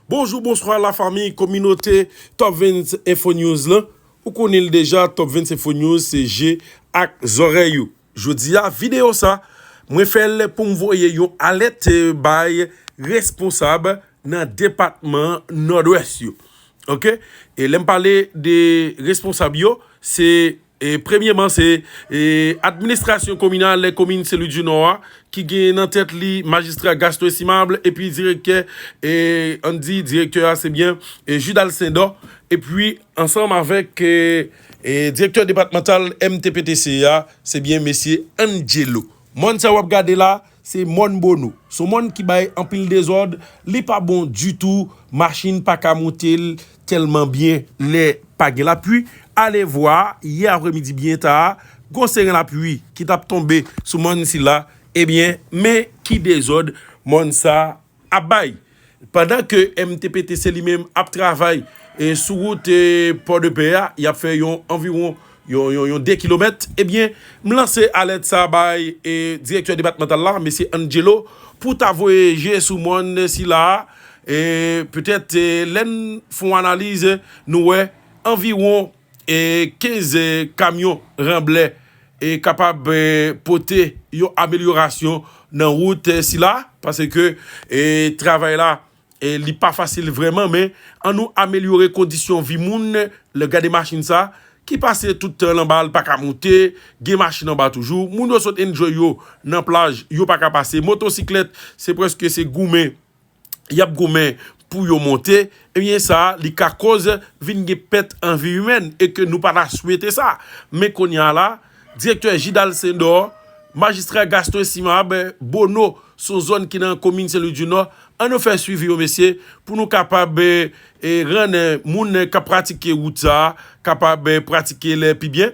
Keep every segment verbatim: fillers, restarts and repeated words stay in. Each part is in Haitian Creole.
Bonjou, bonswa lafanmi, kominote Top Vens Info News lan. Ou konnen l deja, Top Vens Info News se je ak zòrèy ou. Jodi a, videyo sa, mwen fè l pou m voye yon alèt, eh, bay responsab nan depatman Nòdwès yo. Oke? E lè m pale de responsab yo, se, e, premyeman, se, e, administrasyon kominal komin Sen Lwi di Nò a, ki gen nan tèt li majistra Gaston Estimable, epi direktè, e, ann di direktè a, se byen, e, Judal Sendò, epi ansanm avèk, e, e, direktè depatmantal M T P T C a, se byen mesye Angelo. Mòn sa w ap gade la, se mòn Bono. Se yon mòn ki bay anpil dezòd, li pa bon ditou, machin pa ka monte l tèlman byen lè pa gen lapli. Alevwa, yè aprèmidi byen ta, gon seren lapli ki t ap tonbe sou mòn sila, ebyen, men ki dezòd mòn sa ap bay. Pandan ke M T P T C li menm ap travay, e, sou wout, e, Pòdepè a, y ap fè yon anviwon yon, yon, yon de kilomèt, ebyen, m lanse alèt sa bay, e, direktè depatmantal la, mesye Angelo, pou ta voye je sou mòn sila a, e, petèt, e, lè n fè yon analiz, nou wè anviwon, e, kenz, e, kamyon ranblè, e, kapab, e, pote yon amelyorasyon nan wout, e, sila, paske, e, travay la, e, li pa fasil vrèman, men ann nou amelyore kondisyon vi moun, lè gade machin sa, ki pase tout tan l anba, l pa ka monte, gen machin anba toujou, moun yo sot enjoy yo nan plaj, yo pa ka pase, motosiklèt, se prèske se goumen, y ap goumen pou yo monte, ebyen sa, li ka koz vin gen pèt an vi imèn, e ke nou pa ta swete sa. Men kounye a la, direktè Jidal Sendò, majistra Gaston Estimable, Bono, se yon zòn ki nan komin Sen Lwi di Nò, ann nou fè swivi yo, mesye, pou nou kapab, e, e, rann, e, moun, e, k ap pratike wout sa a, kapab, e, pratike l pi byen.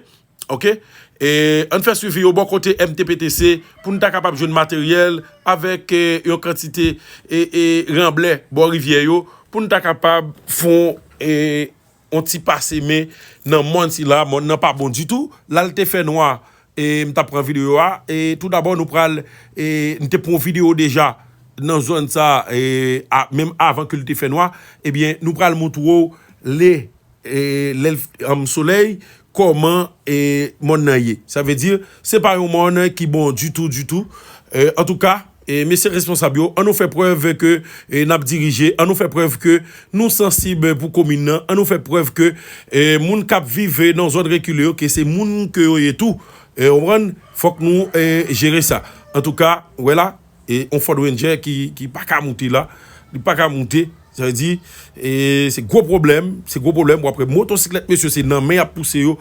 Oke? E, ann fè swivi yo bò kote M T P T C pou n ta kapab jwenn materyèl avèk, e, yon kantite, e, e, ranblè bò rivyè yo, pou n ta kapab fè yon, e, yon ti pase men nan mòn sila, mòn nan pa bon ditou. La l te fè nwa, e, m t ap pran videyo a. E, toudabò, nou pral, e, m te pran yon videyo deja nan zòn sa, e, a, menm avan ke l te fè nwa. Ebyen, nou pral montre w lè, e, lè l, anm, solèy, kòman, e, mòn nan ye. Sa vle di, se pa yon mòn ki bon ditou, ditou. E, antouka, e, mesye responsab yo, ann nou fè prèv ke, e, n ap dirije, ann nou fè prèv ke nou sansib pou komin nan, ann nou fè prèv ke, e, moun k ap viv nan zòn rekile yo, ke se moun ke yo ye tou. E, w konprann? Fòk nou, e, jere sa. Antouka, w wè la, e, yon Ford Ranger ki, ki pa ka moute la, li pa ka moute, sa vle di, e, se gwo pwoblèm, se gwo pwoblèm. W ap wè motosiklèt, mesye, se nan men y ap pouse yo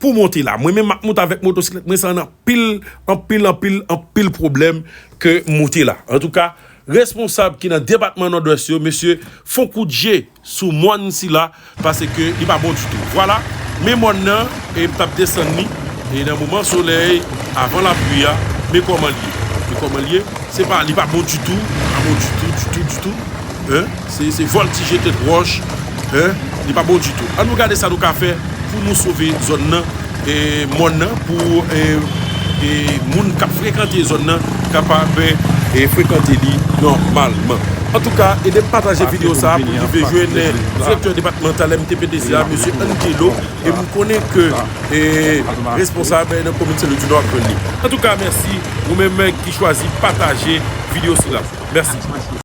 pou monte la. Mwen menm, m ap monte avèk motosiklèt mwen, sa anpil, anpil, anpil, anpil pwoblèm ke m monte la. Antouka, responsab ki nan depatman Nòdwès yo, mesye, fè yon kout je sou mòn sila, paske li pa bon ditou. Vwala, men mòn nan, e m t ap desann li, e nan moman solèy, avan lapli a, men kòman l ye. Men kòman l ye, se pa, li pa bon ditou, pa bon ditou, ditou, ditou. Hein? Se, se vòltije tèt wòch. Hein? Li pa bon ditou. Ann nou gade sa nou ka fè pou nou sove zòn nan, e, mòn nan, pou, e, e, moun k ap frekante zòn nan kapab, e, frekante li nòmalman. Antouka, ede m pataje videyo sa a pou li rive jwenn, e, direktè depatmantal M T P T C a, mesye Angelo, e m konnen ke, e, responsab nan komin Sen Lwi di Nò ap jwenn li. Antouka, mèsi ou menm ki chwazi pataje videyo sila. Mèsi.